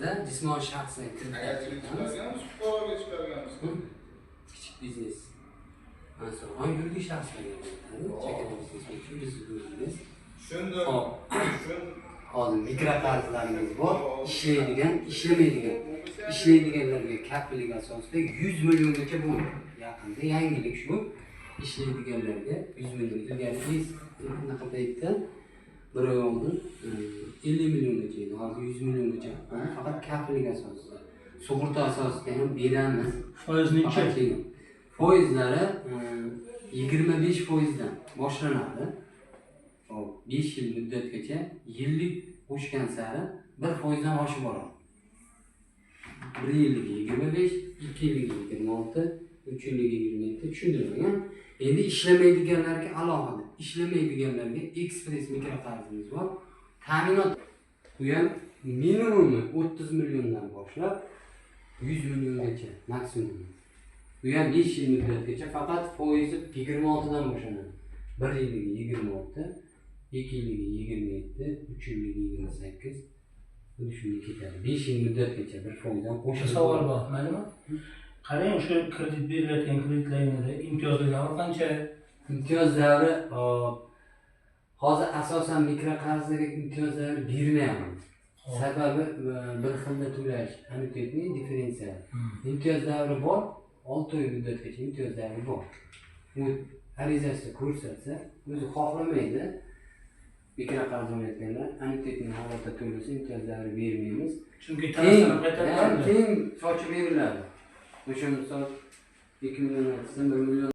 Bizda jismoniy shaxslarga kredit Agar ajratamiz. chiqarganmiz, fuqaroga chiqarganmiz. Kichik biznes. Masalan, yuridik shaxslarga beriladi. Chakana biznes uchun biz o'zimiz. Tushundim. Hop. Tushundim. Hozir mikroqarzlarimiz bor. Ishlaydigan, ishlamaydigan. Ishlaydiganlarga kafillik asosida 100 milliongacha bu yaqinda yangilik shu. Ishlaydiganlarga 100 million. Ilgari biz bunaqa paytda, bir oy oldin 50 milliongacha edi. Hozir 100 milliongacha. Buni faqat kafillik asosida. Sug'urta asosida ham beramiz. Foiz necha? Faqat keyin foizlari 25%dan boshlanadi. Hop, 5 yil muddatgacha yillik qo'shgan sari 1%dan oshib boradi. Bir yilligi 25, 2 yilligi 26, 3 yilligi 27. Tushundingmi? Endi ishlamaydiganlarga alohida. Ishlamaydiganlarga ekspress mikroqarzimiz bor. Ta'minot, bu ham minimumi 30 milliondan boshlab 100 milliongacha maksimum. Bu ham 5 yil muddatgacha, faqat foizi 26dan boshlanadi. Bir yilligi 26, 2 yilligi 27, 3 yilligi 28. Bu shunday ketadi. 5 yil muddatgacha 1%dan O'sha qo'shilib savol boradi. bor, maylimi? Qarang, o'sha kredit berilayotgan kreditlaringda imtiyozli davr qancha? Imtiyoz davri, hop, hozir asosan mikroqarzlarga imtiyoz davri bermayapmiz. Sababi bir xilda to'lash, аннуитетный, differensial. Imtiyoz davri bor, 6 oy muddatgacha imtiyoz davri bor. U arizasida ko'rsatsa, o'zi xohlamaydi. Mikroqarz olayotganlar аннуитетный holatda to'lasa, imtiyoz davri bermaymiz. Chunki Keyin, tanasini qaytarib keyin sochib beriladi. O'sha misol 2 million aytsam, 1 million.